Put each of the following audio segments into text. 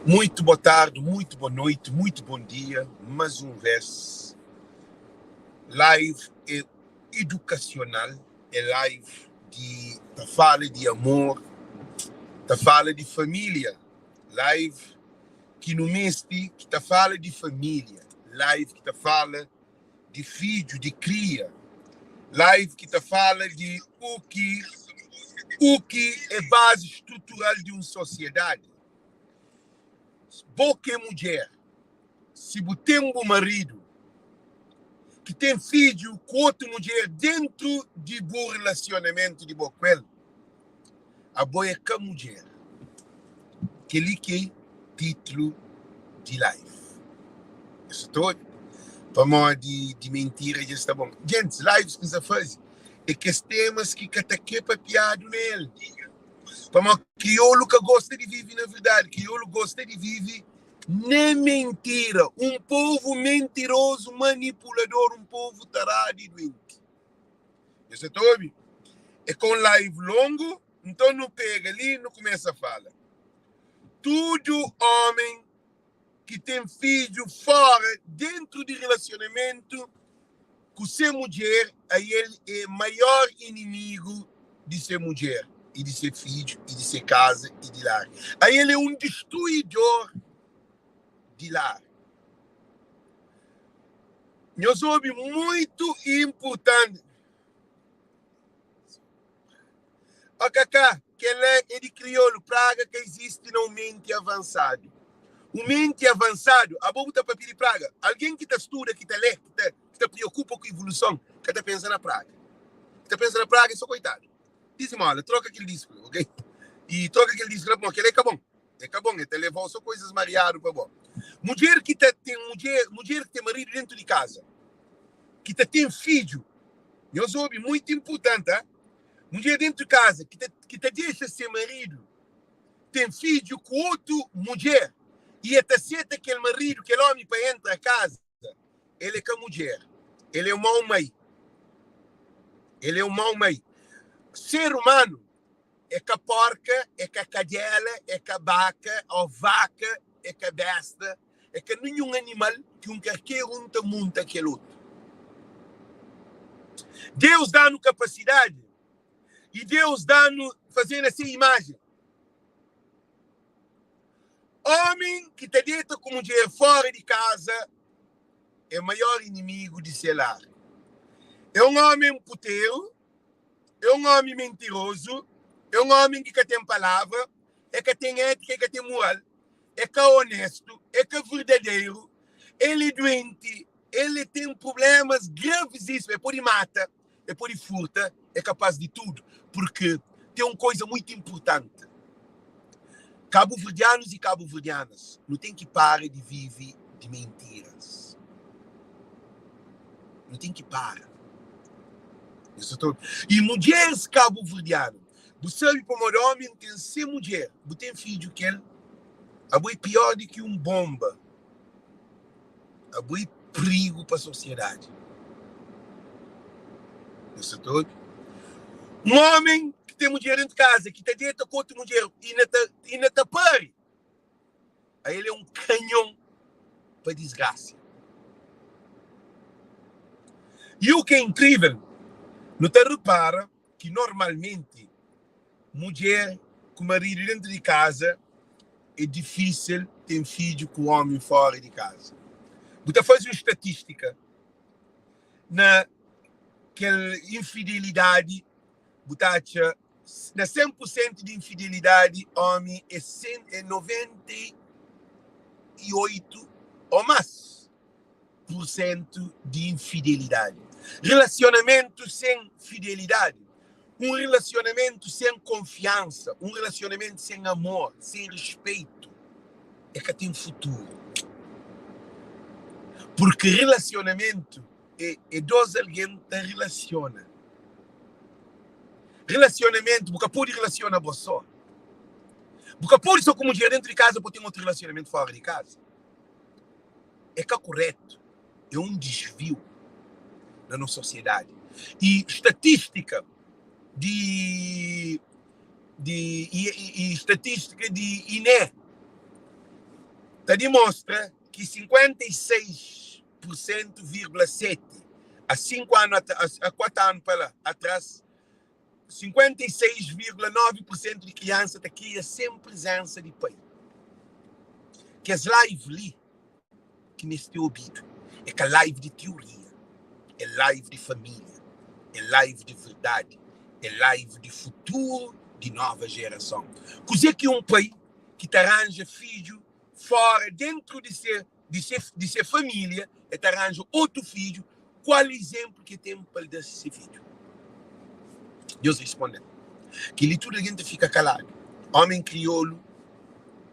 Muito boa tarde, muito boa noite, muito bom dia. Mais um vez, live é educacional, é live di ta fala di amor, ta fala di família, live ki nu meste ki ta fala di família, live ki ta fala di fidju, di kria, live ki ta fala di u ki u ki é bazi strutural di un sosiedadi. Bo ki é mudjer, si bu ten bu maridu ki ten fidju ku otu mudjer dentu di bu relasionamentu di bo ku el, abo é ka mudjer. Kel-li ki é titlu di live. Nhos sta ta obi? Pamodi di mentira dja sta bon. Gentis, lives ki N sta faze é kes temas ki ka ta kre papiadu na el. Pamodi kriolu ka gosta di vive na verdadi, kriolu gosta di vive na mentira. Un povu mentirozu, manipulador, un povu taradu i duenti. Nhos sta ta obi? É ka un live longu, nton nu pega li nu kumesa fala. Tudu omen ki ten fidju fora dentru di relasionamentu ku se mudjer, ael é maior inimigu di se mudjer i di se fidju i di se kaza i di lar. Ael é un distruidor di lar. Nhos obi muitu inpurtanti. Ó Kaká, kel-la é di kriolu, praga ka izisti na un menti avansadu. Un menti avansadu, abo bu ta papia di praga. Algen ki ta studa, ki ta lé, ki ta, ki ta priokupa ku ivoluson, ka ta pensa na praga. Ki ta pensa na praga é so koitadu. Dizimola, troka kel disku la, ok? I troka kel disku la pamodi kel-la é ka bon. É ka bon, é ta leva-u so koizas mariadu pa bo. Mudjer ki ta ten mudjer, mudjer ki ten maridu dentu di kaza, ki ta ten fidju, nhos obi, muitu inpurtanti, ha? Mudjer dentu di kaza ki ta, ki ta dexa se maridu ten fidju ku otu mudjer i e ta seta kel maridu, kel omi pa entra kaza, el é ka mudjer, el é un mau mai. El é un mau mai. Ser umanu É ka porka, é ka kadela, é ka baka ó vaka, é ka besta, é ka ninhun animal ki un karker un ta munta kel otu. Deus da-nu kapasidadi i Deus da-nu faze na se imajen. Ómi ki ta deta ku mudjer fóra di kaza é maior inimigu di se lar. É un ómi puteru. É un ómi mentirozu, é un ómi ki ka ten palavra, é ka ten étika, é ka ten mural, é ka onéstu, é ka verdaderu, el é duenti, el é ten prublémas gravísimu, el pode mata, el pode furta, é kapás di tudu, purki ten un koza mutu inpurtanti, kabuverdianus i kabuverdianas, nu ten ki para di vive di mentiras. Nu ten ki para. I mudjeris kabuverdianu, bu sabe pamodi omi ten se mudjer, bu ten fidju kel, abo é pior di ki un bomba, abo é prigu pa sosiedadi. Nhos sa ta obi? Un omi ki ten mudjer dentu kaza, ki ta deta ku otu mudjer i na ta i na ta pari, a el é un kanhon pa disgrasia. I u ki é inkrivel, nu ta repara ki normalmenti mudjer ku maridu dentu di kaza é difisil ten fidju ku omi fora di kaza. Bu ta faze un statistika na kel infidelidadi bu ta atxa na 100 pur sentu di infidelidadi omi é 98 ô más pur sentu di infidelidadi. Relasionamentu sen fidelidadi, un relasionamentu sen konfiansa, un relasionamentu sen amor, sen rispeitu, é ka ten futuru. Purki relasionamentu é, é dos algen ta relasiona. Relasionamentu, bu ka pode relasiona bo só. Bu ka pode só ku mudjer dentu di kaza bu ten otu relasionamentu fora di kaza. É ka kuretu, é un disviu na nos sosiedadi. I statistika di di i, i, i statistika di INE. Ta dimostra ki 56 pur sentu virgula 7 a 5 anu a 4 anu pa la atras, 56,9 pur sentu di kriansa ta kria sen prizensa di pai. Kes live li ki meste obidu é ka live di tioria, é live di família, é live di verdadi, é live di futuru di nova jerason. Kuzê ki un pai ki ta ranja fidju fora dentru di se di se di se família, el ta ranja otu fidju, kual izénplu ki el ten pa el da se fidju? Nhos responde-m. Kel-li tudu algen ta fika kaladu. Ómi kriolu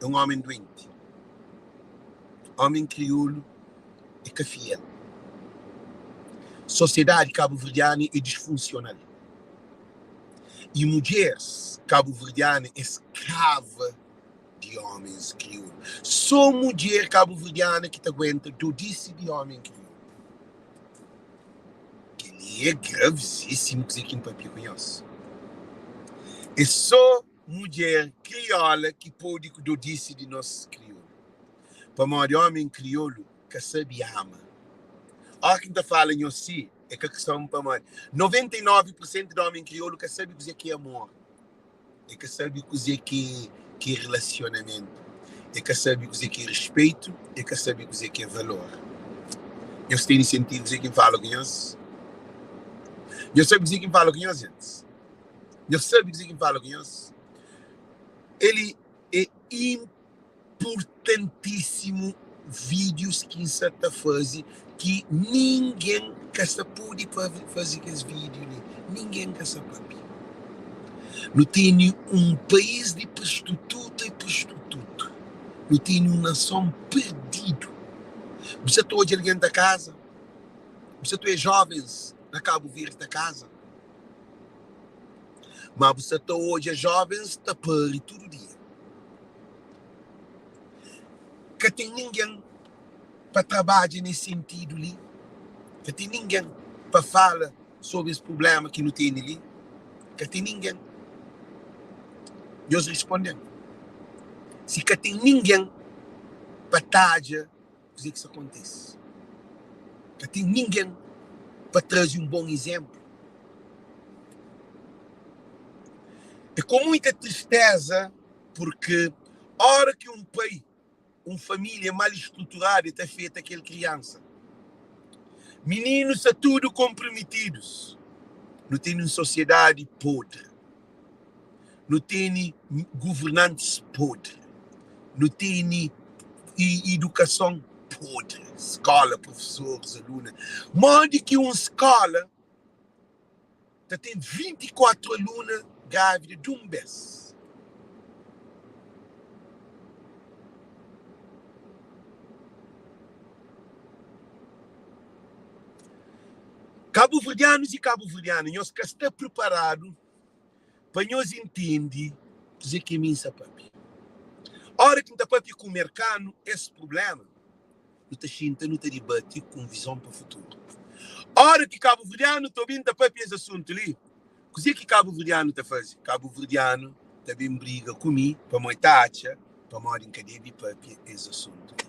é un ómi duenti. Ómi kriolu é ka fiel. Sosiedadi kabuverdianu é disfunsional. I mudjeris kabuverdianu é skrava di homens kriolu. So mudjer kabuverdiana ki ta aguenta dodisi di homen kriolu. Kel-li é gravisissimu kuzê ki N papia ku nhos. É so mudjer kriola ki pode ku dodisi di nos kriolu. Pamodi homen kriolu ka sabe ama. Óra ki N ta fala nhos si, é ka kiston pamodi 99 pur sentu di homen kriolu ka sabe kuzê ki é amor. E ka sabe kuzê ki é relasionamentu, e ka sabe kuzê ki é respetu, e ka sabe kuzê ki é valor. Nhos tene sentidu kuzê ki N fala ku nhos? Nhos sabe kuzê ki N fala ku nhos, gentis? Nhos sabe kuzê ki N fala ku nhos? El é Importantíssimo vídeos ki N sa ta faze ki ningen ka sa pode faze kes vídeo li, ningen ka sa papia. Nu tene un país di prostituta i prostitutu, nu tene un nason perdidu. Bu sa ta odja algen ta kaza? Bu sa ta odja jovens na Kabu Verdi ta kaza? Ma bu sa ta odja jovens ta pari tudu dia. Ka ten ningen pa trabadja nes sentidu li, ka ten ningen pa fala sobri es prublema ki nu tene li, ka ten ningen. Nhos risponde-m, si ka ten ningen pa tadja kuzê ki sta kontise, ka ten ningen pa traze un bon izénplu. É ku muita tristeza purki ora ki un pai, un família mal istruturadu e ta afeta kel kriansa. Mininus sta tudu konprimitidus. Nu tene un sosiedadi podri. Nu tene guvernantis podri. Nu tene idukason podri, skola, profesoris, aluna. Modi ki un skola ta ten 24 aluna grávida di un bês. Kabuverdianus i kabuverdiana, nhos ka sta priparadu pa nhos intende kuzê ki mi N sta papia. Óra ki N ta papia ku merkanu es prubléma, nu ta xinta nu ta dibati ku un vizon pa futuru. Ora ki kabuverdianu ta obi-m ta papia es asuntu li, kuzê ki kabuverdianu ta faze? Kabuverdianu ta ben briga ku mi pamodi el ta atxa pamodi N ka debe papia es asuntu li.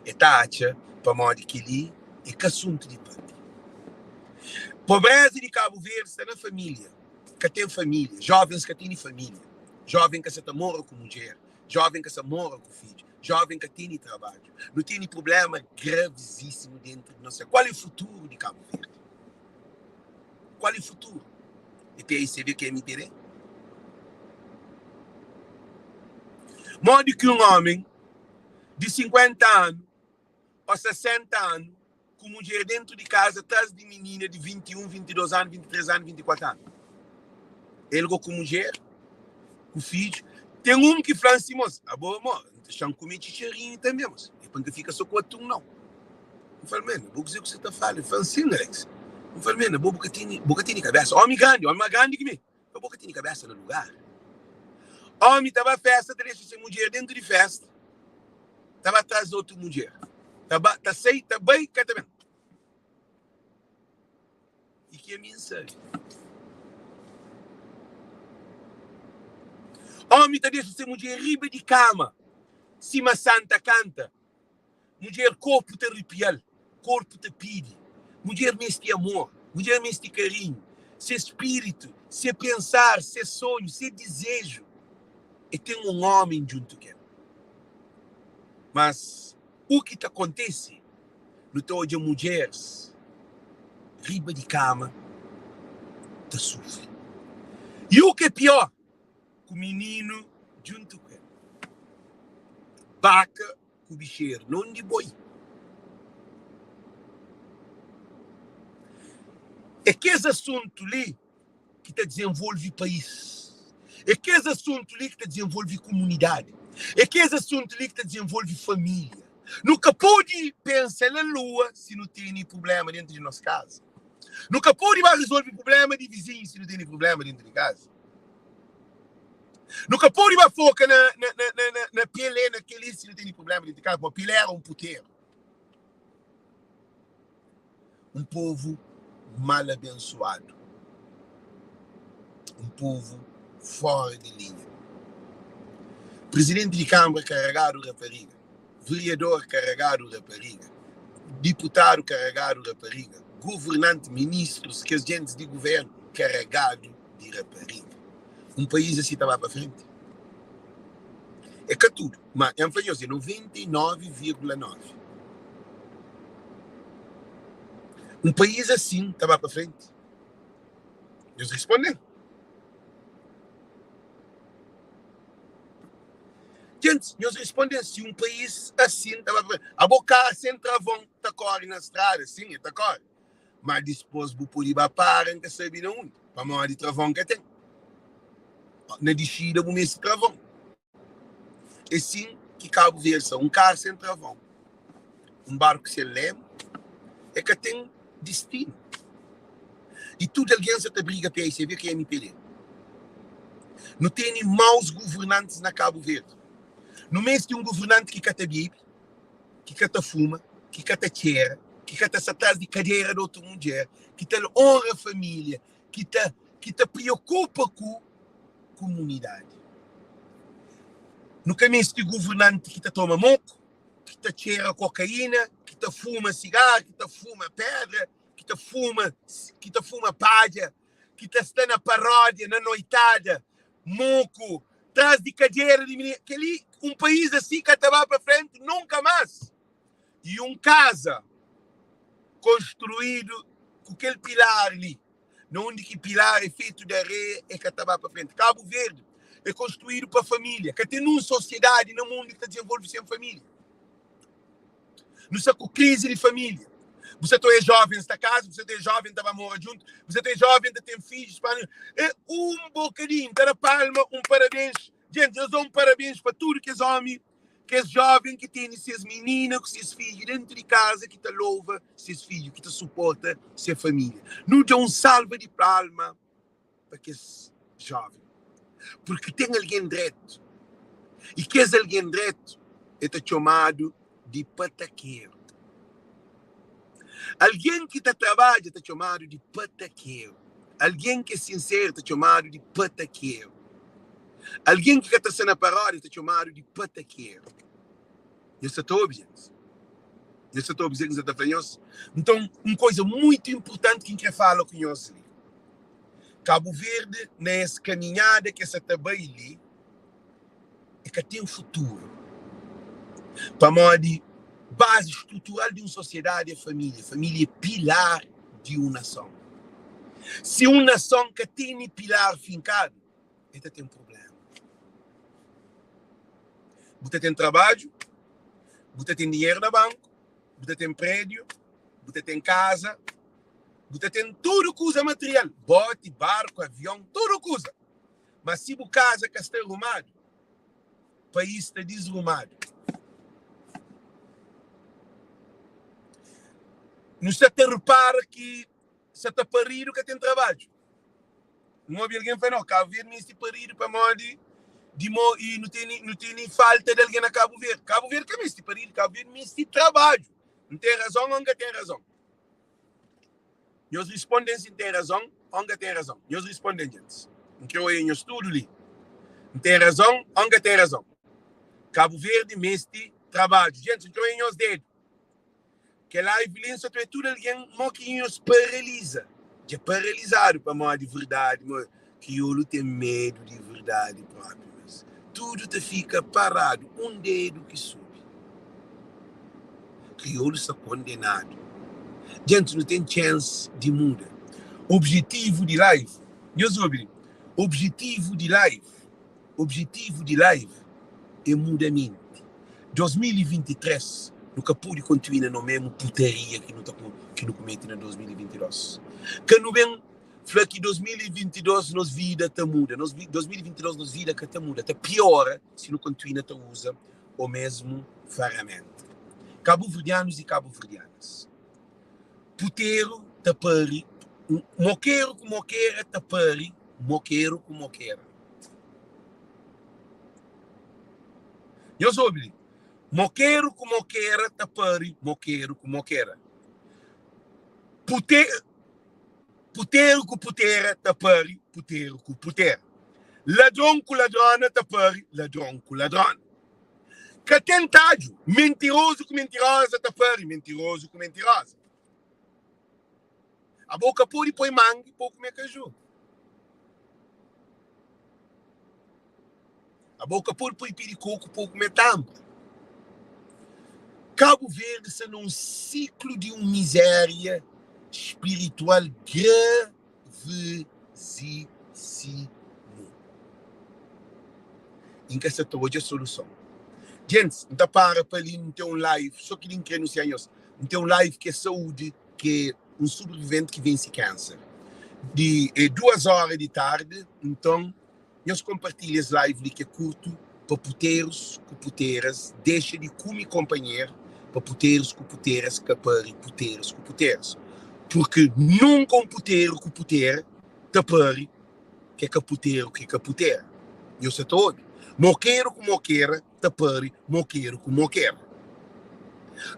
El ta atxa pamodi kel-li é ka asuntu di papia. Pobreza di Kabu Verdi sta na família. Ka ten família, jovens ka tene família, joven ka sa ta mora ku mudjer. Joven ka sa mora ku fidju. Joven ka tene trabadju. Nu tene prublema gravizisimu dentru di nos. Kual e futuru di Kabu Verdi? Kual e futuru? E PICB ki MPD? Modi ki un omen di 50 anu o 60 anu ku mudjer dentu di kaza tras di minina di 21, 22 anu, 23 anu, 24 anu. El go ku mudjer, ku fidju. Ten un ki fla-m si, mos, abo, mo, N ta xa-m kume txitxarinhu tanbe, mos. É pa N ka fika so ku atun, nau. N fla-l, men, bo kuzê ku sa ta fala? El fla-m, sin, Alex. N fla-l, men, abo bu ka tene, bu ka tene kabesa. Omi grandi, omi más grandi ki mi. Pa bo ka tene kabesa na lugar. Omi ta ba festa, ta dexa se mudjer dentu di festa. Ta ba tras di otu mudjer. Ta ba, ta sai, ta bai, ka ta ben. I ki ami N sabe. Omi ta dexa se mudjer riba di kama. Sima Santa kanta, mudjer korpu ta ripia-l, korpu ta pidi. Mudjer meste amor, mudjer meste karinhu. Se spiritu, se pensar, se sonhu, se dizeju é ten un ómi djuntu ku el. Mas u ki ta kontese, nu ta odja mudjeris riba di kama ta sufri. I u ki é pior, ku mininu djuntu ku el. Baka ku bixeru, non di boi. É kes asuntu li ki ta dizenvolve país. É kes asuntu li ki ta dizenvolve kumunidadi. É kes asuntu li ki ta dizenvolve família. Nu ka pode pensa na lua si nu tene prubléma déntu di nos kaza. Nu ka pode ba rezolve prubléma di vizinhu si nu tene prubléma déntu di kaza. Nu ka pode ba foka na, na, na, na, na, na Pelé, na kel-li, si nu tene prubléma déntu di kaza. Pamodi Pelé éra un puteru. Un povu mal abensuadu. Un povu fóra di linha. Prizidenti di Kanbra karagadu rapariga, veriador karagadu rapariga, diputadu karagadu rapariga, governanti, ministrus, kes djentis di guvernu karagadu di rapariga. Un país asi ta ba pa frenti? É ka tudu, ma N fla nhos é 99,9. Un país asin ta ba pa frenti? Nhos responde-m. Gentis, nhos responde-m si un país asin ta ba pa frenti. Abo kar sen travon ta kóre na strada, sin, el ta kóre. Má dipôs bu pode ba para N ka sabe na undi, pamodi travon ka ten. Na dixida bu meste travon. É sin ki Kabu Verdi sta, un kar sen travon, un barku sen lému, e ka ten distinu. I tudu algen sa ta briga PICV ku MPD. Nu tene maus guvernantis na Kabu Verdi. Nu meste un guvernanti ki ka ta bebe, ki ka ta fuma, ki ka ta txera, ki ka ta sta tras di kadera di otu mudjer, ki ta onra família, ki ta ki ta preokupa ku kumunidadi. Nu ka meste guvernanti ki ta toma moku, ki ta txera kokaína, ki ta fuma sigaru, ki ta fuma pedra, ki ta fuma ki ta fuma padja, ki ta sta na paródia, na noitada, moku, tras di kadera di minina. Kel-li, un país asi ka ta ba pa frenti nunka más. I un kaza konstruídu ku kel pilar li, na undi ki pilar é fetu di areia, e ka ta ba pa frenti. Kabu Verdi é konstruídu pa família. Ka ten un sosiedadi na mundu ki ta dizenvolve sen família. Nu sta ku krizi di família. Bu sa ta oja jovens ta kaza, bu sa ta oja joven ta ba mora djuntu, bu sa ta oja joven ta ten fidjus. Pa é un bokadinhu, ta da palma, un parabens. Jenti, nhos da un parabens pa tudu kes omi Kes jóven ki tene ses minina ku ses fidju déntu di kaza ki ta louva ses fidju, ki ta suporta se família. Nu da un salva di palma pa kes jóven, purki ten algen dretu, i kes algen dretu é ta txomadu di patakeru. Algen ki ta trabadja ta txomadu di patakeru. Algen ki é sinseru ta txomadu di patakeru. Algen ki ka ta sta na paródia ta txomadu di patakeru. Nhos sta ta obi, gentis? Nhos sta ta obi kuzê ki N sta ta fla nhos? Nton, un koza mutu inportanti ki N krê fala ku nhos li, Kabu Verdi, na es kaminhada ki es sa ta bai li, e ka ten futuru. Pamodi bazi strutural di un sosiedadi é família. Família é pilar di un nason. Si un nason ka tene pilar finkadu, e ta ten prubléma. Bu ta ten trabadju, bu ta ten dinheru na banku, bu ta ten prédiu, bu ta ten kaza, bu ta ten tudu kuza material, boti, barku, avion, tudu kuza. Ma si bu kaza ka sta rumadu, país sta disrumadu. Nu sta ta repara ki sa ta paridu ka ten trabadju. N obi algen fla, no, Kabu Verdi meste paridu pamodi di mo i nu tene nu tene falta di algen na Kabu Verdi. Kabu Verdi ka meste paridu, Kabu Verdi meste trabadju. N ten razon ô N ka ten razon? Nhos responde-m si N ten razon ô N ka ten razon. Nhos responde-m, djentis. N kre oia nhos tudu li. N ten razon ô N ka ten razon? Kabu Verdi meste trabadju. Djentis, N ta oia nhos dedu. Kel live li N sa ta oia tudu algen mo ki nhos paraliza. Dja paralizadu pamodi verdadi mo kriolu ten medu di verdadi propi mes. Tudu ta fika paradu, un dedu ki subi. Kriolu sta kondenadu. Djentis, nu ten chance di muda. Objetivu di live, nhos obi li, objetivu di live. Objetivu di live é muda menti. 2023 nu ka pode kontinua na memu putaria ki nu ta ki nu kumete na 2022. Ka nu ben fla ki 2022 nos vida ta muda. Nos 2022 nos vida ka ta muda, ta piora si nu kontinua ta uza o mesmu faramenta. Kabuverdianus i kabuverdianas. Puteru ta pari Mokeru ku mokera ta pari mokeru ku mokera. Nhos obi li. Mokeru ku mokera ta pari mokeru ku mokera. Pute, puteru ku putera ta pari puteru ku putera. Ladron ku ladrona ta pari ladron ku ladrona. Ka ten tadju. Mentirozu ku mentiroza ta pari mentirozu ku mentiroza. Abo ka pode poi mangi pa bu kume kaju. Abo ka pode poi pé di koku pa bu kume tanpa. Kabu Verdi sta na un siklu di un mizéria spiritual gravisísimu. I N ka sta ta odja soluson. Djentis, N ta para pa li, N ten un live, so ki li N kre anunsia nhos, N ten un live ki é saúdi, ki é un sobrevivente ki vense kanser, di é duas óra di tardi, nton nhos konpartilha es live li ki é kurtu pa puterus ku puteras dexa di kume konpanheru, pa puterus ku puteras ka pari puterus ku puteras, purki nunka un puteru ku putera ta pari ke ka puteru ke ka putera. Nhos sa ta obi? Mokeru ku mokera ta pari mokeru ku mokera.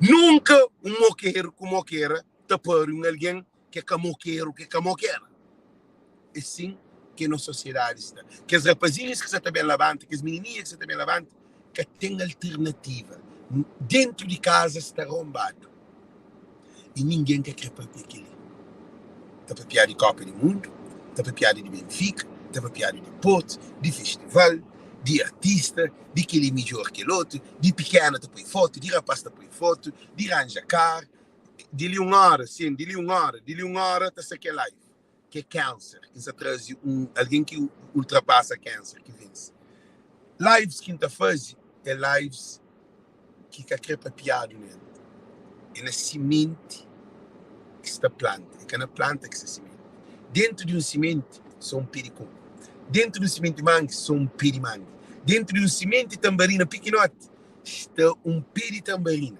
Nunka un mokeru ku mokera ta pari un algen ke ka mokeru ke ka mokera. É sin ke nos sosiedadi sta. Kes rapazinhus ki sa ta ben labanta, kes minininha ki sa ta ben labanta, ka ten alternativa. Dentu di kaza sta ronbadu. I ningen ka kre papia kel-li. Ta papiadu di Kopa di Mundu, ta papiadu di Benfika, ta papiadu di Porto, di festival, di artista, di kel-li midjór kel otu, di pikena ta poi fotu, di rapás ta poi fotu, di ranja kar. Di li un óra, sin, di li un óra, di li un óra ta sta kel live, ki é kanser, ki N sta traze un algen ki ultrapasa kanser, ki vense. Lives ki N ta faze é lives ki ka kre papiadu nel. É na simenti ki sta planta, é ka na planta ki sta simenti. Dentu di un simenti sta un pé di koku, dentu di un simenti mangi sta un pé di mangi, dentu di un simenti tanbarina pikinoti sta un pé di tanbarina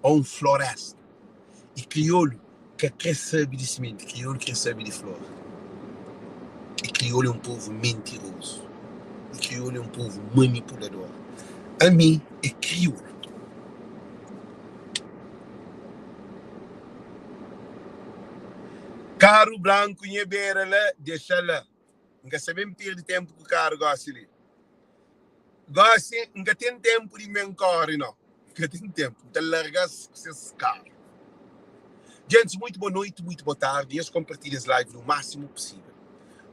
ô un floresta. I kriolu ka kre sabe di simenti, kriolu kre sabe di flor. I kriolu é un povu mentirozu, i kriolu é un povu manipulador. Ami é kriolu. Karu branku nha bera la, dexa la. N ka sa ben perde tenpu ku karu gosi li. Gosi N ka ten tenpu di ben kore no. N ka ten tenpu. N ta larga-s ku ses karu. Gentis, muitu bo noiti, muitu bo tardi. Nhos konpartilha es live lu másimu pusível.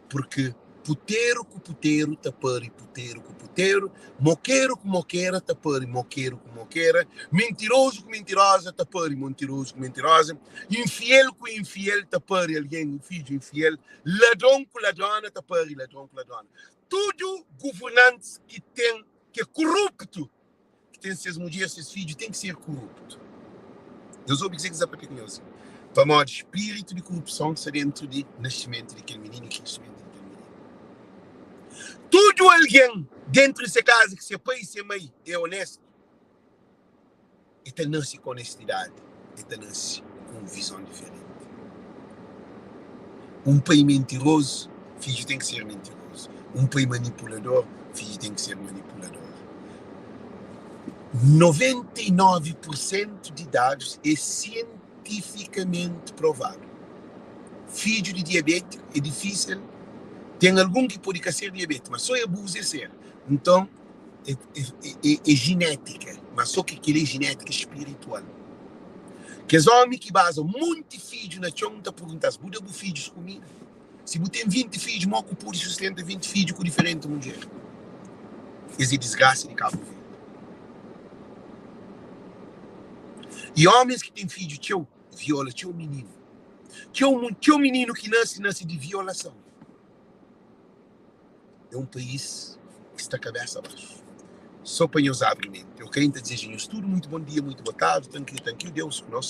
Purki puteru ku puteru ta pari puteru ku puteru, mokeru ku mokera ta pari mokeru ku mokera, mintirozu ku mintiroza ta pari montirozu ku mintiroza, infiel ku infiel ta pari algen fidju infiel, ladron ku ladrona ta pari ladron ku ladrona. Tudu guvernantis ki ten ki é koruptu, ki ten ses mudjer, ses fidju, ten ki ser koruptu. Nhos obi kuzê ki N sta papia ku nhos? Pamodi spiritu di korupson sta dentru di nascimentu di kel mininu i krisimentu di kel mininu. Tudu algen dentru di se kaza ki se pai i se mai é onestu, E ta nase ku onestidadi, e ta nase ku un vizon diferenti. Un pai mentirozu, fidju ten ki ser mentirozu. Un pai manipulador, fidju ten ki ser manipulador. 99 pur sentu di dadus é sientifikamenti provadu. Fidju di diabétiku é difísil ten algun ki pode ka ser diabétiku, ma sô é abuzu é ser. Nton. É, é, é, é jinétika, ma sô ki kel-li é jinétika spiritual. Kes ómi ki baza monti fidju na txon, N ta pergunta-s, Bu da bu fidjus kumida? Si bu ten 20 fidju, mó ku pode sustenta 20 fidju ku diferenti mudjer? Es é disgrasa di Kabu Verdi. I ómis ki ten fidju txeu, viola txeu mininu. Txeu, txeu mininu ki nase, nase di violason. É un país ki sta kabésa baxu. Sô pa nhos abri menti. Ok, N ta dizeja nhos tudu muitu bon dia, muitu boa tardi, tankiu, tankiu, Deus ku nos.